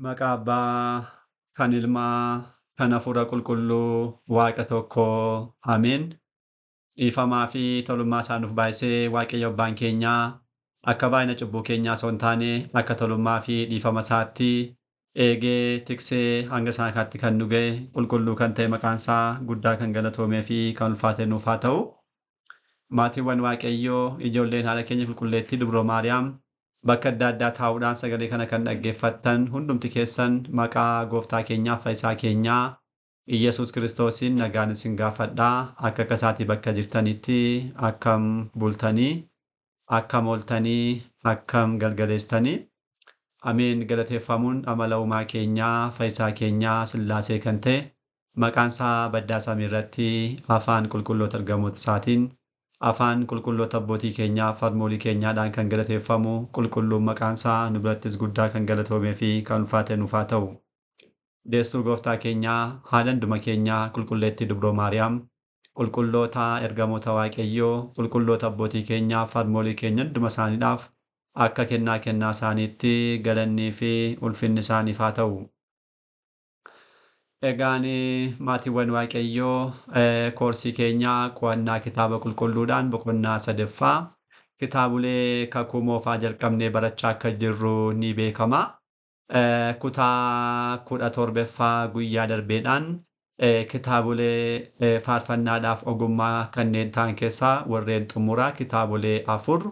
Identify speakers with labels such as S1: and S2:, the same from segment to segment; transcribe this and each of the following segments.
S1: Maqaa Abbaa, kan Ilmaa, kan Hafuura Qulqulluu, Waaqa tokkoo. Ameen. Dhiifamaa fi tolummaa isaa nuuf baay'isee Waaqayyo Abbaan keenyaa akka baay'ina cubbuu keenyaa osoo hin taane akka tolummaa fi dhiifama isaatti eegee tiksee hanga isaan kanatti kan nu ga'e qulqulluu kan ta'e maqaan isaa guddaa kan galatoomee fi kan ulfaate nuuf haa ta'u. Maatiiwwan Waaqayyoo, ijoolleen haadha keenya qulqulleettii Dubroo Maariyaam bakka adda addaa taa'uudhaan sagalee kana kan dhaggeeffattan hundumti keessan maqaa gooftaa keenyaa fayyisaa keenyaa Iyyasuus Kiristoosiin nagaan isin gaafadhaa. Akka akkasaatii bakka jirtanitti akkam bultanii, akkam ooltanii, akkam galgaleessitanii. Ameen. Galateeffamuun amala uumaa keenyaa fayyisaa keenyaa Sillaasee kan ta'e maqaan isaa baddaa samii irratti afaan qulqulloota ergamoota isaatiin afaan qulqulloota abbootii keenyaa farmoolii keenyaadhaan kan galateeffamu qulqulluun maqaan isaa nu birattis guddaa kan galatoomee fi kan ulfaate nuuf haa ta'u. Deessuu gooftaa keenyaa haadha hunduma keenyaa qulqulleettii Dubroo Maariyaam, qulqulloota ergamoota Waaqayyoo, qulqulloota abbootii keenyaa farmoolii keenya hunduma isaaniidhaaf akka kennaa kennaa isaaniitti galannii fi ulfinni isaaniif haa ta'u. Egaan maatiiwwan Waaqayyoo, koorsii keenyaa qo'annaa kitaaba qulqulluudhaan boqonnaa sadaffaa kitaabolee kakuu moofaa jalqabnee barachaa akka jirru ni beekama. Kutaa 17ffaa guyyaa darbeedhaan kitaabolee faarfannaadhaaf ogummaa kanneen ta'an keessaa warreen xumuraa kitaabolee 4,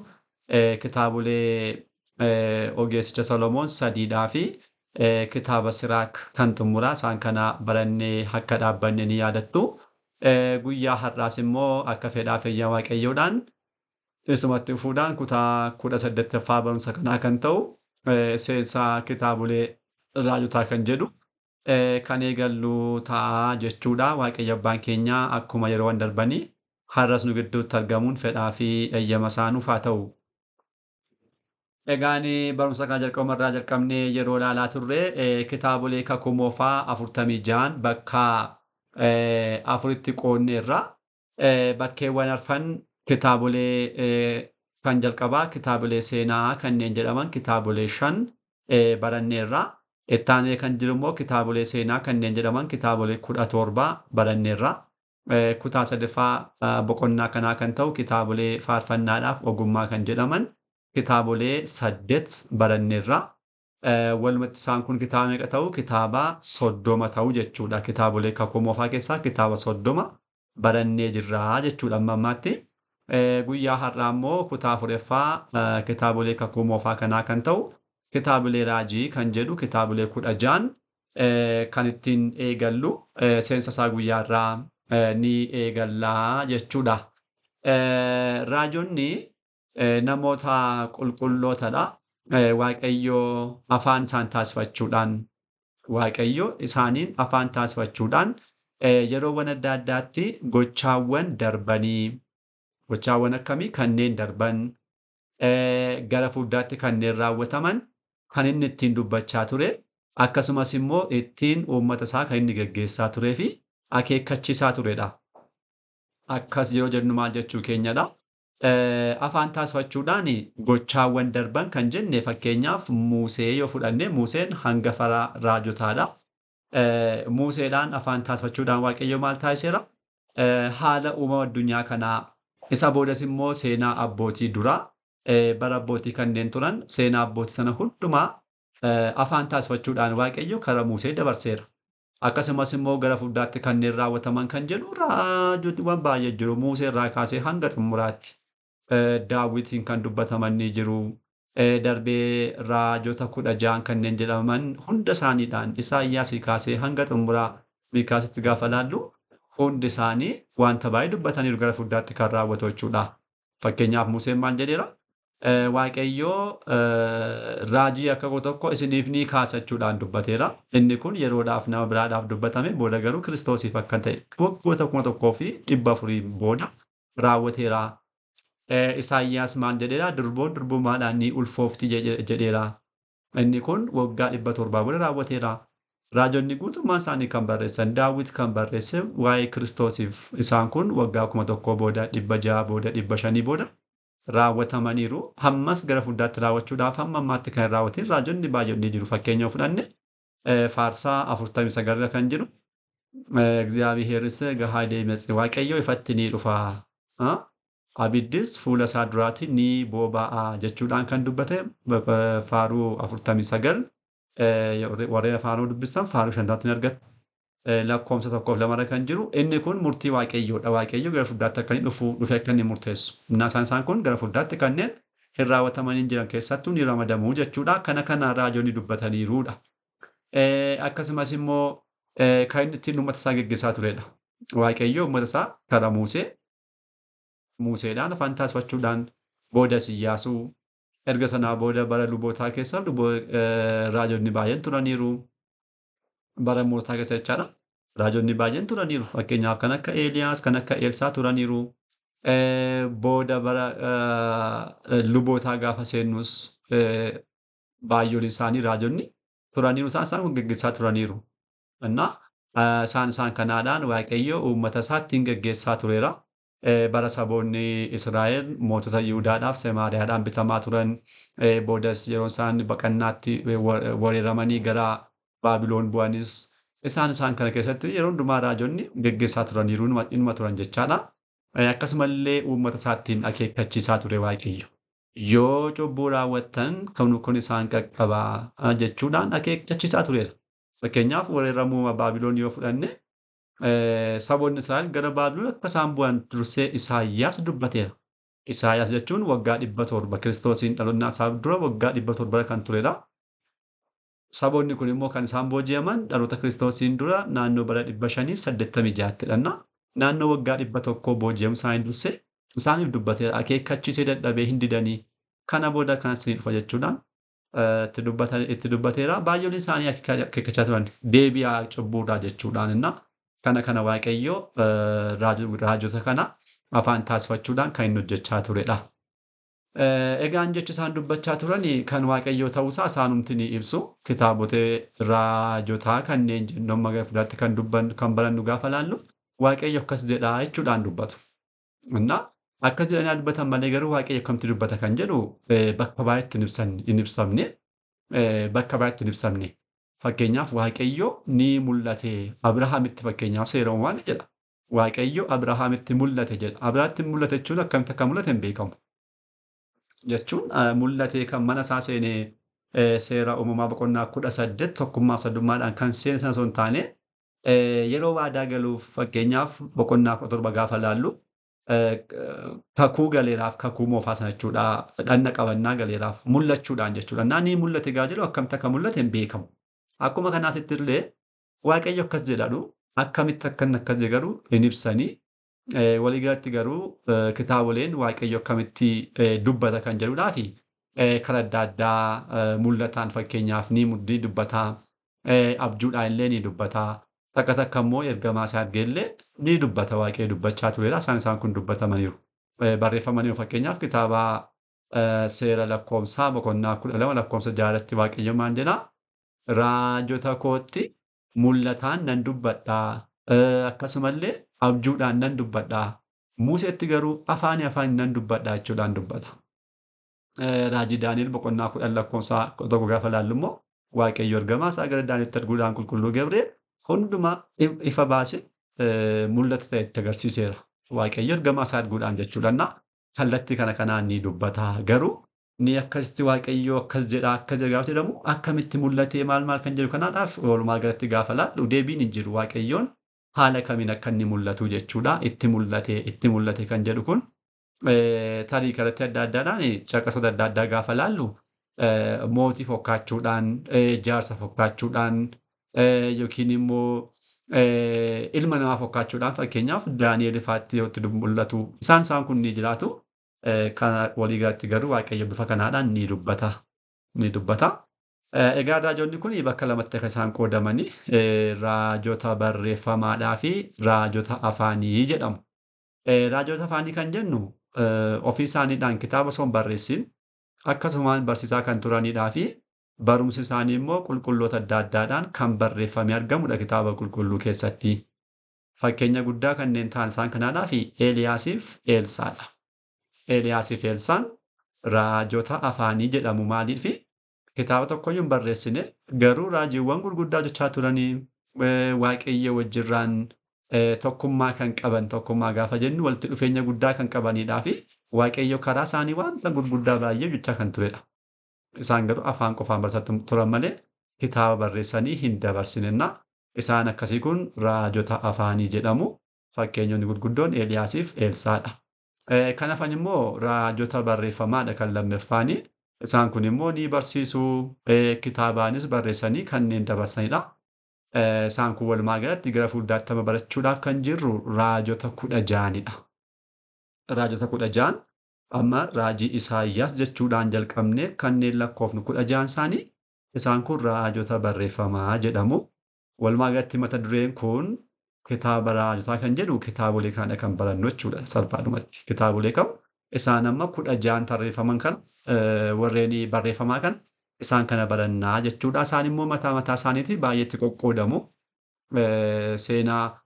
S1: kitaabolee ogeessicha Solomoon 3dhaa fi kitaaba Siraak kan xumuraa isaan kana barannee akka dhaabbanne ni yaadattu. Guyyaa har'aas immoo akka fedhaa fayyaa Waaqayyoodhaan isumatti dhufuudhaan kutaa 18ffaa barumsa kanaa kan ta'u seensaa kitaabolee raajotaa kan jedhu kan eegallu ta'a jechuudha. Waaqayyo Abbaan keenya akkuma yeroowwan darbanii har'as nu gidduutti argamuun fedhaa fi eeyyama isaa nuuf haa ta'u. Egaan barumsa kana jalqabuma irraa jalqabnee yeroo ilaalaa turre kitaabolee kakuu moofaa 46 bakka 4tti qoodneerra. Bakkeewwan arfan kitaabolee kan jalqabaa kitaabolee seenaa kanneen jedhaman kitaabolee 5 baranneerra. Ittaanee kan jiru immoo kitaabolee seenaa kanneen jedhaman kitaabolee 17 baranneerra. Kutaa sadaffaa boqonnaa kanaa kan ta'u kitaabolee faarfannaadhaaf ogummaa kan jedhaman kitaabolee 8 baranneerra. Walumatti isaan kun kitaaba meeqa ta'u? Kitaaba 30 ta'u jechuudha. Kitaabolee kakuu moofaa keessaa kitaaba 30 barannee jirra jechuudha amma ammaatti. Guyyaa har'aa immoo kutaa 4ffaa kitaabolee kakuu moofaa kanaa kan ta'u kitaabolee raajii kan jedhu kitaabolee 16 kan ittiin eegallu seensa isaa guyyaa har'aa ni eegallaa jechuudha. Raajonni namoota qulqullootadha. Waaqayyo afaan isaan taasifachuudhaan Waaqayyo isaaniin afaan taasifachuudhaan yeroowwan adda addaatti gochaawwan darbanii gochaawwan akkamii kanneen darban gara fuuldaatti kanneen raawwataman kan inni ittiin dubbachaa ture akkasumas immoo ittiin uummata isaa kan inni geggeessaa turee fi akeekkachiisaa turedha. Akkas yeroo jennu maal jechuu keenyadha? Afaan taasifachuudhaan gochaawwan darban kan jenne fakkeenyaaf Musee yoo fudhanne Museen hangafa raajotaadha. Museedhaan afaan taasifachuudhaan Waaqayyo maal taasiseera? Haala uumama addunyaa kanaa isa boodas immoo seenaa abbootii duraa bara abbootii kanneen turan seenaa abbootii sana hundumaa afaan taasifachuudhaan Waaqayyo karaa Musee dabarseera. Akkasumas immoo gara fuuldaatti kanneen raawwataman kan jedhu raajotiiwwan baay'ee jiru. Musee irraa kaasee hanga xumuraatti. Daawitiin kan dubbataman ni jiru. Darbee raajota 16 kanneen jedhaman hunda isaaniidhaan Isaayyaasii kaasee hanga xumuraa Miikaasitti gaafa laallu hundi isaanii wanta baay'ee dubbataniiru gara fuuldaatti kan raawwatu jechuudha. Fakkeenyaaf Museen maal jedheera? Waaqayyoo raajii akka koo tokko isiniif ni kaasa jechuudhaan dubbateera. Inni kun yeroodhaaf nama biraadhaaf dubbatame booda garuu Kiristoosiif akka ta'e waggoota 1400 booda raawwateera. Isaayyaas maal jedheera? Durboon durbummaadhaan ni ulfoofti jedheera. Inni kun waggaa 700 booda raawwateera. Raajonni guutummaan isaanii kan barreessan Daawit kan barreesse waa'ee Kiristoosiif isaan kun waggaa 1000 booda 600 booda 500 booda raawwatamaniiru. Hammas gara fuuldaatti raawwachuudhaaf hamma ammaatti kan raawwatin raajonni baay'een ni jiru. Fakkeenya fudhanne Faarsaa 49 kan jiru እግዚአብሔርስ ገሃደ ይመጽእ Waaqayyo ifatti ni dhufa. Abiddis fuula isaa duraatti ni boba'a jechuudhaan kan dubbate faaruu 49 warreen afaan dubbistan faaruu 50tti ni argattu. Lakkoomsa 1 fi 2 kan jiru inni kun murtii Waaqayyoodha. Waaqayyo gara fuulduraatti akka inni dhufu dhufee akka inni murteessu. Innaa isaan kun gara fuulduraatti kanneen hin raawwatamanii jiran keessattuu ni ramadamu jechuudha. Kana kana raajonni dubbataniiruudha. Akkasumas immoo kan inni ittiin uummata isaa geggeessaa turedha. Waaqayyo uummata isaa karaa Museedhaan afaan taasifachuudhaan boodas Iyyaasuu erga sanaa booda bara lubootaa keessa raajonni baay'een turaniiru. Bara moototaa keessa jechaadha. Raajonni baay'een turaniiru. Fakkeenyaaf kan akka Eeliyaas, kan akka Eelsaa turaniiru. Booda bara lubootaa gaafa seennus baay'oon isaanii raajonni turaniiru. Isaan kun geggeessaa turaniiru. Innaa isaan kanaadhaan Waaqayyo uummata isaa ittiin geggeessaa tureera. Bara saboonni Israa'el mootota Yihudaadhaaf Samaariyaadhaan bitamaa turan boodas yeroo isaan baqannaatti weeraramanii gara Baabiloon bu'anis isaan kana keessatti yeroo hundumaa raajonni geggeessaa turaniiru inuma turan jechaadha. Akkasumallee uummata isaattiin akeekkachiisaa ture Waaqayyo. Yoo cubbuu raawwattan kun isaan qaqqabaa jechuudhaan akeekkachiisaa tureera. Fakkeenyaaf weeraramuu Baabiloon yoo fudhanne saboonni Israa'el gara Baabiloon akka isaan bu'an dursee Isaayyaas dubbateera. Isaayyaas jechuun waggaa 700 Kiristoosiin dhaloonnaa isaa dura waggaa 700 kan turedha. Saboonni kun immoo kan isaan booji'aman dhaloota Kiristoosiin dura naannoo bara 586ttidha. Naannoo waggaa 100 booji'amuu isaanii dursee isaaniif dubbateera. Akeekkachiisee dadhabee hin didanii kana booda kanas ni dhufa jechuudhaan itti dubbateera. Baay'oon isaanii akeekkachaa turan deebi'aa cubbuudhaa jechuudhaan innaa kana kana Waaqayyo raajota kana afaan taasifachuudhaan kan inni hojjechaa turedha. Egaan jechi isaan dubbachaa turan kan Waaqayyoo ta'uusaa isaanumti ni ibsu. Kitaabota raajotaa kanneen jennu amma gara fuulduraatti kan dubbannu kan barannu gaafa laallu Waaqayyo akkas jedhaa jechuudhaan dubbatu. Innaa akkas jedhanii dubbatan malee garuu Waaqayyo akkamitti dubbata kan jedhu bakka baay'eetti hin ibsamne bakka baay'eetti hin ibsamne. Fakkeenyaaf Waaqayyo ni mul'ate Abrahaamitti fakkeenyaaf seera uumamaa ni jedha. Waaqayyo Abrahaamitti mul'ate jedha. Abrahaamitti mul'ate jechuun akkamitti akka mul'ate hin beekamu. Jechuun mul'ate kan mana isaa seenee seera uumamaa boqonnaa 18 tokkummaa sadummaadhaan kan seene sana osoo hin taane yeroo waadaa galuuf fakkeenyaaf boqonnaa 17 gaafa laallu kakuu galeeraaf kakuu moofaa sana jechuudha. Dhanna qabannaa galeeraaf mul'achuudhaan jechuudha. Naannii mul'ate gaa jedhu akkamitti akka mul'ate hin beekamu. Akkuma kanaasitti illee Waaqayyo akkas jedhadhu akkamitti akka inni akkas jedhe garuu hin ibsanii. Waliigalatti garuu kitaaboleen Waaqayyo akkamitti dubbata kan jedhudhaa fi karaa adda addaa mul'ataan fakkeenyaaf ni dubbataa, abjuudhaan illee ni dubbataa, takka takka immoo ergamaa isaa argee illee ni dubbata. Waaqayyo dubbachaa tureera. Isaan kun dubbatamaniiru. Barreeffamaniiru fakkeenyaaf kitaaba seera lakkoomsaa boqonnaa 12 lakkoomsa 6 Waaqayyo maal jedhaa? Raajota kootti mul'ataan nan dubbadhaa, akkasumallee abjuudhaan nan dubbadhaa, Museetti garuu afaanii afaaniin nan dubbadhaa jechuudhaan dubbata. Raajii Daani'el boqonnaa 10 lakkoomsa 1 gaafa laallu immoo Waaqayyo ergamaa isaa gara Daani'elitti erguudhaan qulqulluu Gabri'eel hundumaa ifa baase mul'ata ta'e itti agarsiiseera. Waaqayyo ergamaa isaa erguudhaan jechuudha. Kallattii kana kanaan ni dubbata. Garuu ni akkasitti Waaqayyo akkas jedha akkas jedha gaafa jedhamu akkamitti mul'atee maal maal kan jedhu kanaadhaaf walumaa galatti gaafa laallu deebiin hin jiru. Waaqayyoon haala kamiin akka inni mul'atu jechuudha. Itti mul'ate kan jedhu kun tarii kallattii adda addaadhaan caqasoota adda addaa gaafa laallu mootii fokkaachuudhaan, jaarsa fokkaachuudhaan yookiin immoo ilma namaa fokkaachuudhaan fakkeenyaaf Daani'el ifaatti yoo itti mul'atu isaan kun ni jiraatu. Kana waliigalatti garuu Waaqayyo bifa kanaadhaan ni dubbata. Ni dubbata. Egaa raajonni kun bakka lamatti akka isaan qoodamanii raajota barreeffamaadhaa fi raajota afaanii jedhamu. Raajota afaanii kan jennu ofii isaaniidhaan kitaaba osoo hin barreessin akkasumaan barsiisaa kan turanidhaa fi barumsi isaanii immoo qulqulloota adda addaadhaan kan barreeffamee argamudha kitaaba qulqulluu keessatti. Fakkeenya guddaa kanneen ta'an isaan kanaadhaa fi Eeliyaasiif Eelsaadha. Eeliyaasiif Eelsaan raajota afaanii jedhamu. Maaliif? Kitaaba tokkoyyuu hin barreessine, garuu raajiiwwan gurguddaa hojjechaa turanii, Waaqayyo wajjirraan tokkummaa kan qaban, tokkummaa gaafa jennu walitti dhufeenya guddaa kan qabaniidhaa fi Waaqayyo karaa isaanii wanta gurguddaa baay'ee hojjechaa kan turedha. Isaan garuu afaan qofaan barsiisaa turan malee kitaaba barreessanii hin dabarsinenna. Isaan akkasii kun raajota afaanii jedhamu. Fakkeenyonni gurguddoon Eeliyaasiif Eelsaadha. Kan hafan immoo raajota barreeffamaadha kan lammaffaanii. Isaan kun immoo ni barsiisuu, kitaabaanis barreessanii kanneen dabarsanidha. Isaan kun walumaa galatti gara fuulduraatti amma barachuudhaaf kan jirru raajota 16dha. Raajota 16 amma raajii Isaayyaas jechuudhaan jalqabnee kanneen lakkoofnu 16 isaanii, isaan kun raajota barreeffamaa jedhamu. Walumaa galatti mata dureen kun kitaaba raajotaa kan jedhu kitaabolee kanadha kan barannu jechuudha salphaadhumatti. Kitaabolee kam isaan amma 16 tarreeffaman kan, warreen barreeffamaa kan isaan kana barannaa jechuudha. Isaan immoo mataa mataa isaaniitii baay'eetti qoqqoodamu. Seenaa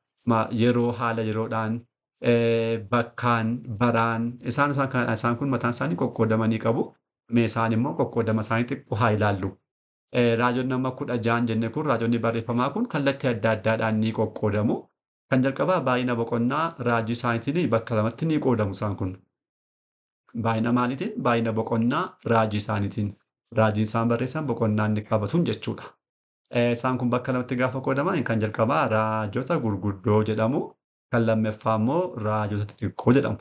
S1: yeroo, haala yeroodhaan, bakkaan, baraan isaan isaan kana, isaan kun mataan isaanii qoqqoodamanii qabu. Mee isaan immoo qoqqoodama isaanii xiqqoo haa ilaallu. Raajonni amma 16 jenne kun, raajonni barreeffamaa kun kallattii adda addaadhaan ni qoqqoodamu. Kan jalqabaa baay'ina boqonnaa raajii isaaniitiin bakka lamatti ni qoodamu isaan kun. Baay'ina maaliitiin? Baay'ina boqonnaa raajii isaaniitiin. Raajiin isaan barreessan boqonnaa inni qabatuun jechuudha. Isaan kun bakka lamatti gaafa qoodaman, kan jalqabaa raajota gurguddoo jedhamu. Kan lammaffaa immoo raajota xixiqqoo jedhamu.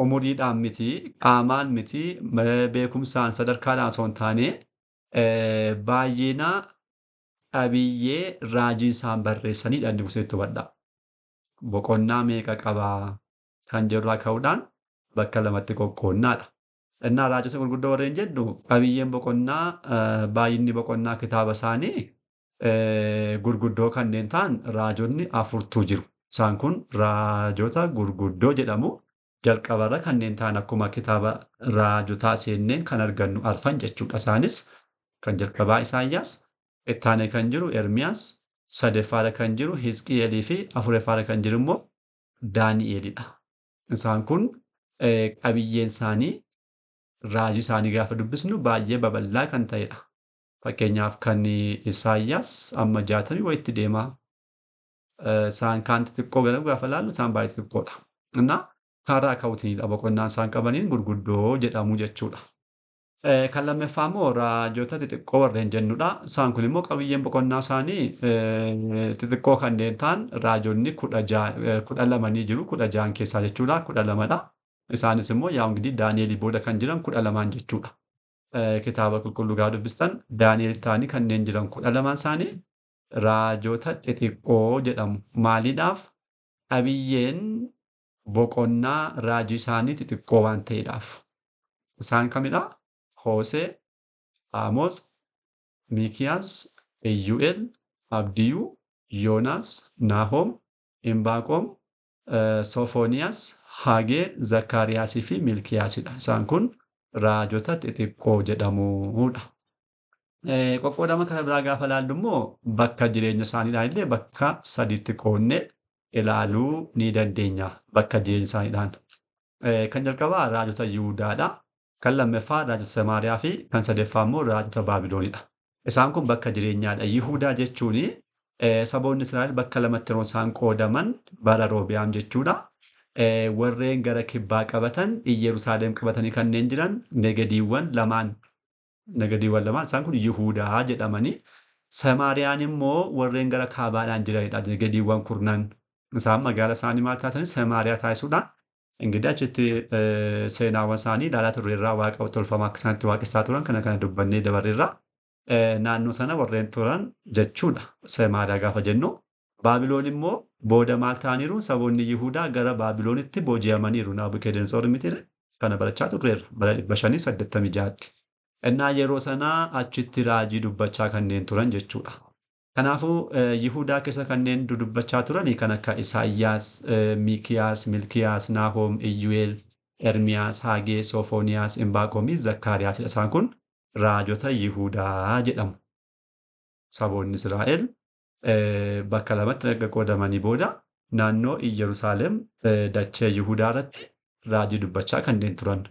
S1: Umuriidhaan miti, qaamaan miti, beekumsaan sadarkaadhaan osoo hin taane, baay'ina qabiyyee raajii isaan barreessanidha inni kunis hubadhaa. Boqonnaa meeqa qabaa kan jirraa ka'uudhaan bakka lamatti qoqqoonnaadha. Innaa raajota gurguddoo warreen jedhu qabiyyeen boqonnaa, baay'inni boqonnaa kitaaba isaanii gurguddoo kanneen ta'an raajonni 4tu jiru. Isaan kun raajota gurguddoo jedhamu. Jalqabarra kanneen ta'an akkuma kitaaba raajotaa seenneen kan argannu arfan jechuudha. Isaanis kan jalqabaa Isaayyaas, ittaanee kan jiru Ermiyaas, sadeffaarra kan jiru Hisqi'eelii fi afuraffaarra kan jiru immoo Daani'eelidha. Isaan kun qabiyyeen isaanii raajii isaanii gaafa dubbisnu baay'ee babal'aa kan ta'edha. Fakkeenyaaf kan Isaayyaas amma 60 wayitti deema. Isaan kaan xixiqqoo garuu gaafa ilaallu isaan baay'ee xixiqqoodha. Innaa karaa ka'uutiinidha boqonnaan isaan qabaniin gurguddoo jedhamu jechuudha. Kan lammaffaa immoo raajota xixiqqoo warreen jennudha. Isaan kun immoo qabiyyeen boqonnaa isaanii xixiqqoo kanneen ta'an raajonni 12 ni jiru. 16 keessaa jechuudha. 12dha. Isaanis immoo yaa ingidihi Daani'elii booda kan jiran 12 jechuudha. Kitaaba qulqulluu gaafa dubbistan Daani'el ta'anii kanneen jiran 12 isaanii raajota xixiqqoo jedhamu. Maaliidhaaf? Qabiyyeen boqonnaa raajii isaanii xixiqqoo waan ta'eedhaaf. Isaan kamidha? Hoosee, Amoos, Miikiyaas, Iyyu'el, Abdiyuu, Yoonaas, Naahom, Imbaaqoom, Sofooniyaas, Haagee, Zakkaariyaasii fi Milkiyaasidha. Isaan kun raajota xixiqqoo jedhamudha. Qoqqoodama kana biraa gaafa ilaallu immoo bakka jireenya isaaniidhaan illee bakka sadiitti qoodnee ilaaluu ni dandeenya. Bakka jireenya isaaniidhaan. Kan jalqabaa raajota Yihuudaadha. Kan lammaffaa raajota Samaariyaa fi kan sadaffaa immoo raajota Baabiloonidha. Isaan kun bakka jireenyaadha. Yihuudaa jechuun saboonni Israa'el bakka lamatti yeroo isaan qoodaman bara Roobiyaam jechuudha. Warreen gara kibbaa qabatan, Iyyerusaalem qabatanii kanneen jiran negadiiwwan lamaan isaan kun Yihuudaa jedhamanii. Samaariyaan immoo warreen gara kaabaadhaan jiranidha. Negadiiwwan kurnan isaan magaala isaanii maal taasisanii Samaariyaa taasisuudhaan ingidaa achitti seenaawwan isaanii ilaalaa turreerraa, waaqa tolfamaa akka isaanitti waaqessaa turan kana kana dubbannee dabarreerraa. Naannoo sana warreen turan jechuudha. Samaariyaa gaafa jennu. Baabiloon immoo booda maal ta'aniiru? Saboonni Yihuudaa gara Baabiloonitti booji'amaniiru. Naabukedensoor miti kana barachaa turreerra bara 586tti. Innaa yeroo sanaa achitti raajii dubbachaa kanneen turan jechuudha. Kanaafuu Yihuudaa keessa kanneen dudubbachaa turan kan akka Isaayyaas, Miikiyaas, Milkiyaas, Naahom, Iyyu'eel, Ermiyaas, Haagee, Sofooniyaas, Imbaaqoomii, Zakkaariyaasidha. Isaan kun raajota Yihuudaa jedhamu. Saboonni Israa'el bakka lamatti erga qoodamanii booda naannoo Iyyerusaalem dachee Yihuudaa irratti raajii dubbachaa kanneen turan.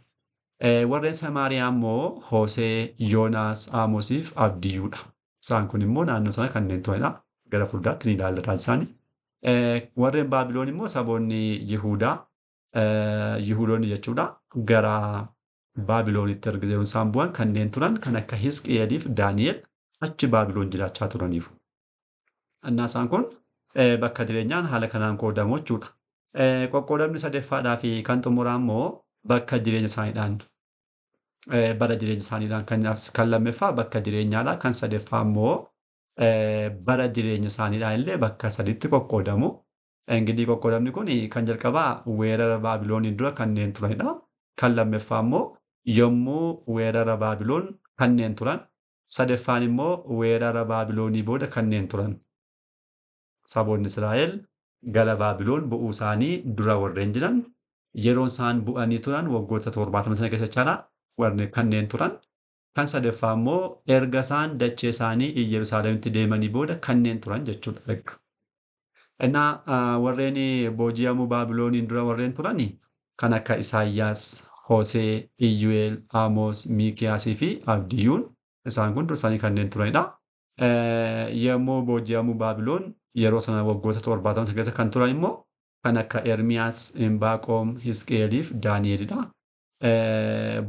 S1: Warreen Samaariyaa immoo Hosee, Yoonaas, Amoosiif Abdiyyuudha. Isaan kun immoo naannoo sana kanneen turanidha. Gara fuulduraatti ni ilaalla isaanii. Warreen Baabiloon immoo saboonni Yihuudaa, Yihuudoonni jechuudha, gara Baabiloonitti erga yeroo isaan bu'an kanneen turan kan akka Hisqi'eeliif Daani'el achi Baabiloon jiraachaa turaniiru. Innaa isaan kun bakka jireenyaan haala kanaan qoodamu jechuudha. Qoqqoodamni sadeffaadhaa fi kan xumuraa immoo bakka jireenya isaaniidhaan, bara jireenya isaaniidhaan, kan lammaffaa bakka jireenyaadha. Kan sadaffaa immoo bara jireenya isaaniidhaan illee bakka sadiitti qoqqoodamu. Ingirii qoqqoodamni kun kan jalqabaa weerara Baabilooniin dura kanneen turanidha. Kan lammaffaa immoo yommuu weerara Baabiloon kanneen turan. Sadaffaan immoo weerara Baabiloonii booda kanneen turan. Saboonni Israa'el gara Baabiloon bu'uu isaanii dura warreen jiran, yeroo isaan bu'anii turan waggoota 70 sana keessa jechaadha warreen kanneen turan. Kan sadaffaa immoo erga isaan dachee isaanii Yerusaalemitti deemanii booda kanneen turan jechuudha. Innaa warreen booji'amuu Baabilooniin dura warreen turan kan akka Isaayyaas, Hosee, Iyyu'eel, Amoos, Miikiyaasii fi Abdiyyuun isaan kun dursanii kanneen turanidha. Yommuu booji'amuu Baabiloon yeroo sana waggoota 70 sana keessa kan turan immoo kan akka Ermiyaas, Imbaaqoom, Hisqi'eeliif Daani'elidha.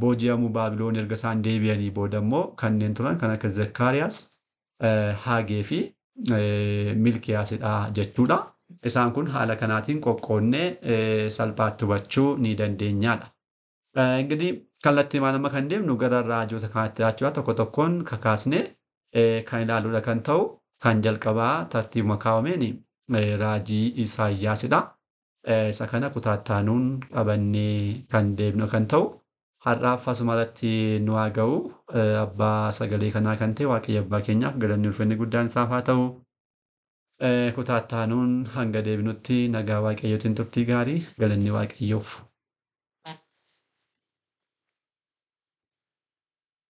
S1: Booji'amuu Baabiloon erga isaan deebi'anii booda immoo kanneen turan kan akka Zakkaariyaas, Haagee fi Milkiyaasidha jechuudha. Isaan kun haala kanaatiin qoqqoonnee salphaatti hubachuu ni dandeenyaadha. Ingirii kallattii maal amma kan deemnu gara raajota kanaatti jechuudha. Tokko tokkoon kakaasnee kan ilaaluudha kan ta'u kan jalqabaa tartiibuma kaa'ameen raajii Isaayyaasidha. Isa kana kutaa itti qabannee kan deemnu kan ta'u har'aaf asuma irratti nu haa ga'u. Abbaa sagalee kanaa kan ta'e Waaqayyo abbaa keenyaaf galanni ulfinni guddaan isaaf haa ta'u. Kutaa itti hanga deebinutti nagaa Waaqayyootiin turtii gaarii, galanni Waaqayyoof.